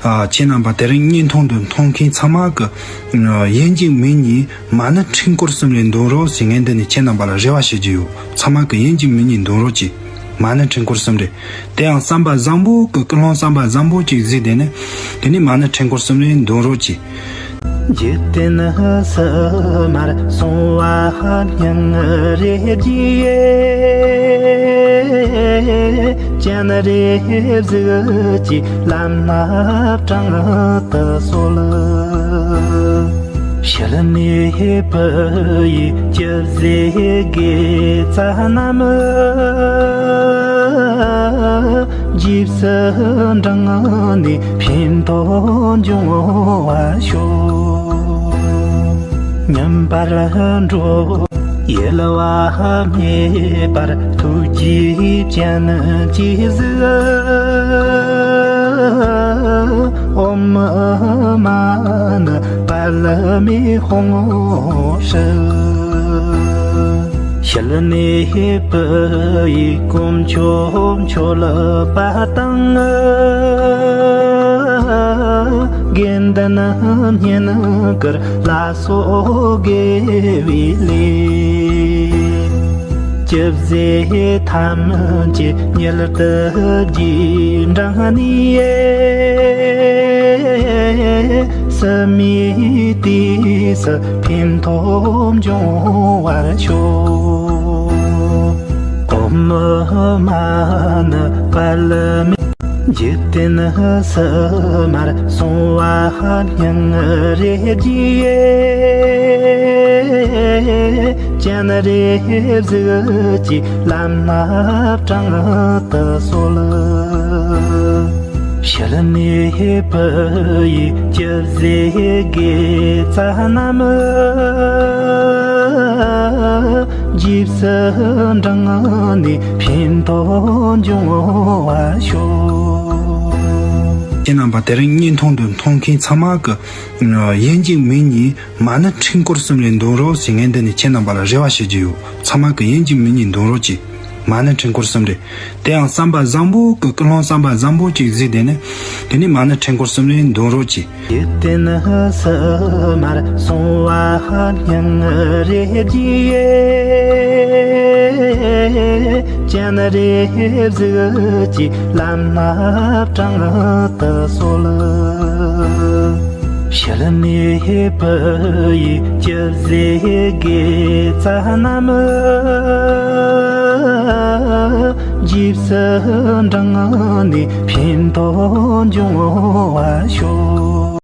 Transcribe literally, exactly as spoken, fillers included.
ཨ། ཁྱེད་རྣམ་པ་དེ་རིང་བརྙན་ཐུང་འདི་མཐོང་མཁན་ཚང་མ་གི་ཡིན་གཅིག་མིན་གཉིས་མ་ཎི་ཕྲེང་སྐོར་གསུམ་རེ་འདོན་རོགས་ཟེར། ངས་འདི་ནས་ཁྱེད་རྣམ་པ་ལ་རེ་བ་ཞུ་རྒྱུ་ཡོད། ཚང་མ་གི་ཡིན་གཅིག་མིན་གཉིས་འདོན་རོགས་གྱིས། མ་ཎི་ཕྲེང་སྐོར་གསུམ་རེ། དེ་ཡང་བསམ་པ་བཟང་པོ་གི་ཀུན་སློང་བསམ་པ་བཟང་པོ་ཅིག་གཟིགས་དེ་ནས་དེ་ནས་མ་ཎི་ཕྲེང་སྐོར་གསུམ་རེ་འདོན་རོགས་གྱིས། འཇིག་རྟེན་སུ་མར་སོང་བ་སྙིང་རེ་རྗེ། སྤྱན་རས་གཟིགས་ཀྱི་ལམ་སྣ་དྲང་དུ་གསོལ། ཕྱི་ནས་བུ་ཡི་ཅི་ཟེར་དགེ་རྩ་རྣམས། རྗེས་སུ་འབྲངས་ནས་ཕན་ཐོགས་འབྱུང་བར་ཤོག། མཉམ་པར་འགྲོ། གཡེལ་བ་མེད་པར་ཐུགས་རྗེའི་སྤྱན་གྱིས་གཟིགས། ཨོཾ་མ་ཎི་པདྨེ་ཧཱུྃ་ཧྲཱིཿ། ཕྱི་ནས་བུ་ཡི་དཀོན་མཆོག་མཆོད་པ་དང་། དགེ་འདུན་བསྙེན་བཀུར་ལ་སོགས་དགེ་བའི་ལས། ཅི་མཛད་ཐམས་ཅད་ཉིད་དུ་རྗེས་འབྲངས་ནས། སུ་མའི་དུས་སུ་ཕན་ཐོགས་འབྱུང་བར་ཤོག། ཨོཾ་མ་ཎི་པདྨེ། འཇིག་རྟེན་སུ་མར་སོང་བ་སྙིང་རེ་རྗེ། སྤྱན་རས་གཟིགས་ཀྱི་ལམ་སྣ་དྲང་དུ་གསོལ། ཕྱི་ནས་བུ་ཡི་ཅི་ཟེར་དགེ་རྩ་རྣམས། རྗེས་སུ་འབྲངས་ནས་ཕན་ཐོགས་འབྱུང་བར་ཤོག། ཁྱེད་རྣམ་པ་དེ་རིང་བརྙན་ཐུང་འདི་མཐོང་མཁན་ཚང་མ་གི་ཡིན་གཅིག་མིན་གཉིས་མ་ཎི་ཕྲེང་སྐོར་གསུམ་རེ་འདོན་རོགས་ཟེར། ངས་འདི་ནས་ཁྱེད་རྣམ་པ་ལ་རེ་བ་ཞུ་རྒྱུ་ཡོད། ཚང་མ་གི་ཡིན་གཅིག་མིན་གཉིས་འདོན་རོགས་གྱིས། མ་ཎི་ཕྲེང་སྐོར་གསུམ་རེ། དེ་ཡང་བསམ་པ་བཟང་པོ་གི་ཀུན་སློང་བསམ་པ་བཟང་པོ་ཅིག་གཟིགས་དེ་ནས་དེ་ནས་མ་ཎི་ཕྲེང་སྐོར་གསུམ་རེ་འདོན་རོགས་གྱིས། འཇིག་རྟེན་སུ་མར་སོང་བ་སྙིང་རེ་རྗེ། སྤྱན་རས་གཟིགས་ཀྱི་ལམ་སྣ་དྲང་དུ་གསོལ། ཕྱི་ནས་བུ་ཡི་ཅི་ཟེར་དགེ་རྩ་རྣམས། རྗེས་སུ་འབྲངས་ནས་ཕན་ཐོགས་འབྱུང་བར་ཤོག།